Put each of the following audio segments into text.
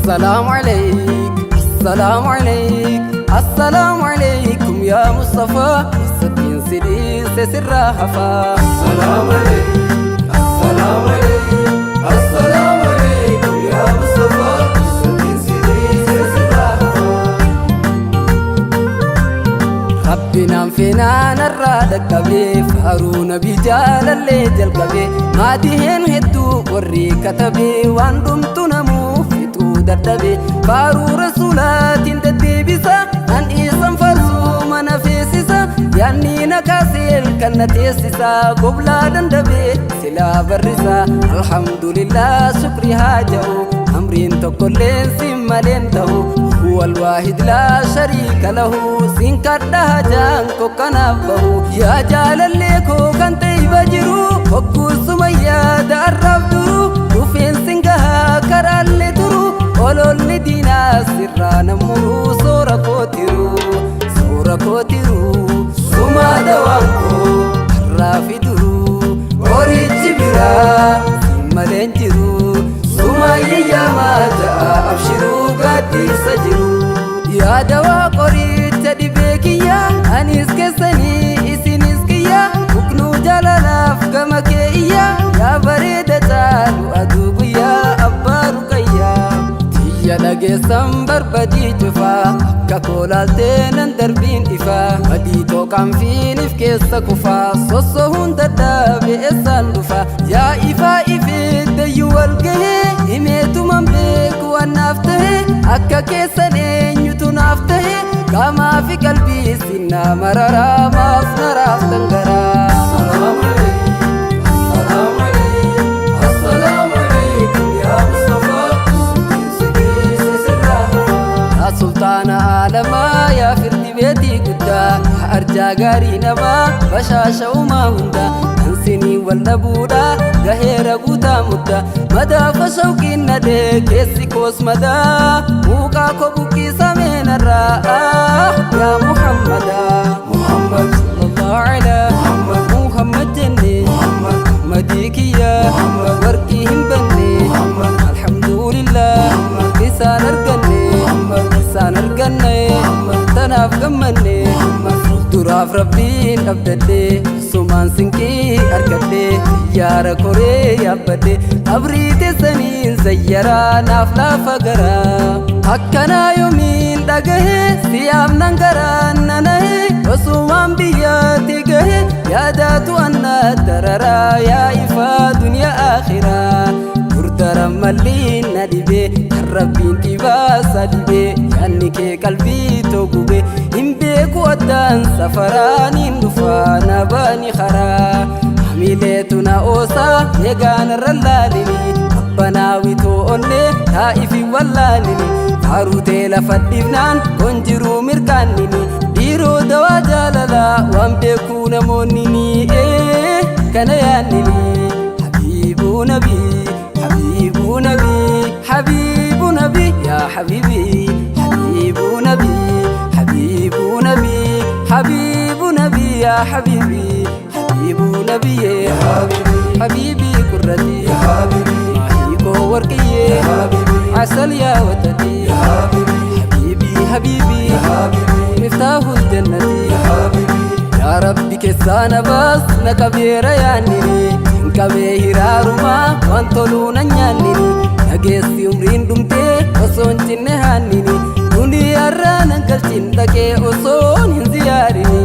السلام عليك، السلام عليك، السلام عليكم يا مصطفى. ستين سديس سرها. السلام عليك، السلام عليك، السلام عليكم يا مصطفى. ستين سديس سرها. Rabbinaan feenaan irraa dhaqqabee, faaruu nabii jaalallee jalqabee, maatiin hedduu warri katabee, waan dhumtu namuu fixuu dadhabee, faaruu rasuulaatiin deddeebisa, nan dhiisan farsuu mana feesisa, yaanni na kaaseel kan na teessisa, goblaa dandabee silaa barrisa. Alhamdulillah, shukri haa ja'u, amriin tokkolleen sin maleen ta'u. هو الواحد لا شريك له. سين كدها جانكو كنافه يا جالليكو كان تيبا جرو حقو سمية دارب درو رفين سنگها كرال درو ولول دينا سران مرو سورة كوترو سورة كوترو سما دوانكو الرافي درو قريتي برا سمالين جرو sumayya maata abshiruu gaaddisa jiru. Yaada waa qoricha dhibee kiyya, anis keessanii isinis kiyya, muknuu jaalalaaf gama kee iyya, yaa bareeda caalu aduu guyyaa abbaa ruqayyaa. Tiyya dhageessan barbadii cufaa, akka koolaaltee nan darbiin ifaa, badii tooqaan fiinif keessa kufaa, sossohuun dadhabe eessaan dhufa, yaa ifaa ifeeddayyuu wal gahee, himeetuman beeku wannaaf tahe, akka keessan eenyutu naaf tahe, qaamaa fi qalbii sinnaa mararaa maaf naraaf dangaraa. السلام عليك، السلام عليك، السلام عليكم يا مصطفى. ستين سديس سرها. Yaa sultaana aalamaa, yaa firdi beetii guddaa, yaa arjaa gaarii namaa, bashaasha uumaa hunda, kan sinii wal dhabuudha gaheera guutaa mudda, madaafa shawqiin nadee keessi koos madaa, muuqaa koo buqqii sameenarraa, yaa Muhammadaa. محمد، sallallahu ala محمد، Muhammad jenne محمد، madii kiyya محمد، warqii hin banne. محمد، Alhamdulillah, isaan arganne, محمد، isaan arganne, محمد، tanaaf gammanne. محمد، Duraaf rabbiin abdadhe, sumaan sinqii argadhe, xiyyaara koree yaabbadhe, qabrii teessaniin zayyaraa naaf laafa garaa. Akkanaa yoomiin dhagahe, siyaaf nan garaan nanahe, osumaan biyyaatti gahe, yaadaatu anna dararaa, yaa ifaa duniyaa akhiraa. Durdara malliin na dhibe, kan rabbiin dhibaasa dhibe, yaanni kee qalbii too gube, hin beeku addaan safaraaniin dhufaa na baani karaa. Hamileetu na oosaa eegaan irra laalini, abbanaawitoo onnee taa'ifi wallaalini, faarutee lafa dhibnaan kon jiruu mirkaannini, dhiiroo dawaa jaalalaa waan beekuu namoonni ni kana yaannini. Habiibuu nabii, habiibuu nabii, habiibuu nabii, yaa habiibii, habiibuu nabii, habiibuu nabii, habiibuu nabii, yaa habiibii, habiibuu nabiyyee. يا حبيبي، حبيبي قرتي، يا حبيبي، ماهيكو ورقية، يا حبيبي، عسل يا وتدي، يا حبيبي، حبيبي حبيبي، يا حبيبي، مفتاح الجنة. يا حبيبي. Yaa Rabbi keessaa na baas, na qabeera yaannini, hin qabee hiraarumaa waan toluu nan nyaannini, dhageessi umriin dhumtee osoo hin cinne haannini, duniyaarraa nan galchin dhaqee osoon hin ziyaarini.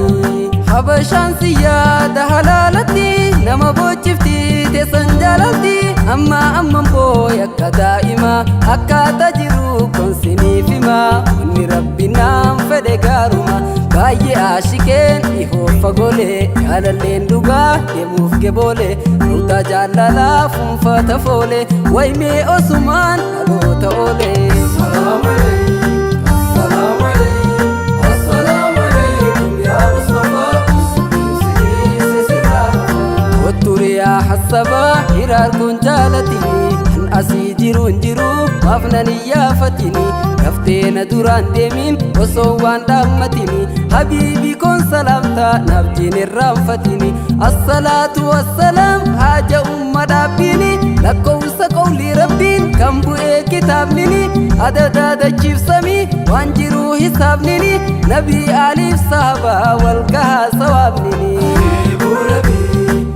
Habashaan si yaada halaalatti, nama boochifti teessan jaalalti, amma amman booy akka daa'ima, akkaataa jiru konsiniif hima, wanni rabbi naan fedhe gaaruma, baay'ee aashikeen dhihoo fagoolee, jaalalleen dhugaa deemuuf geboole, ruutaa jaalalaa fuunfata foole, waymee osumaan dhaloota oole. السلام عليك، السلام عليك، السلام عليكم يا مصطفى. ستين سديس سرها. Watturiyaa hassabaa hiraar kun jaalatini, kan asii jiru hin jiru. Maaf nan iyyaafatini? Daftee na duraan deemin osoo waan dhaammatini. Habiibii koon salaamtaa naaf jeen irraanfatini. Assalaatu wassalaam haaja umma dhaabbiini. Lakkoofsa qawlii rabbiin kan bu'ee kitaabnini. Adada dachiif samii waan jiruu hisaabnini. Nabii aaliif sahabaa wal gahaa sawaabnini. Habibu Nabii.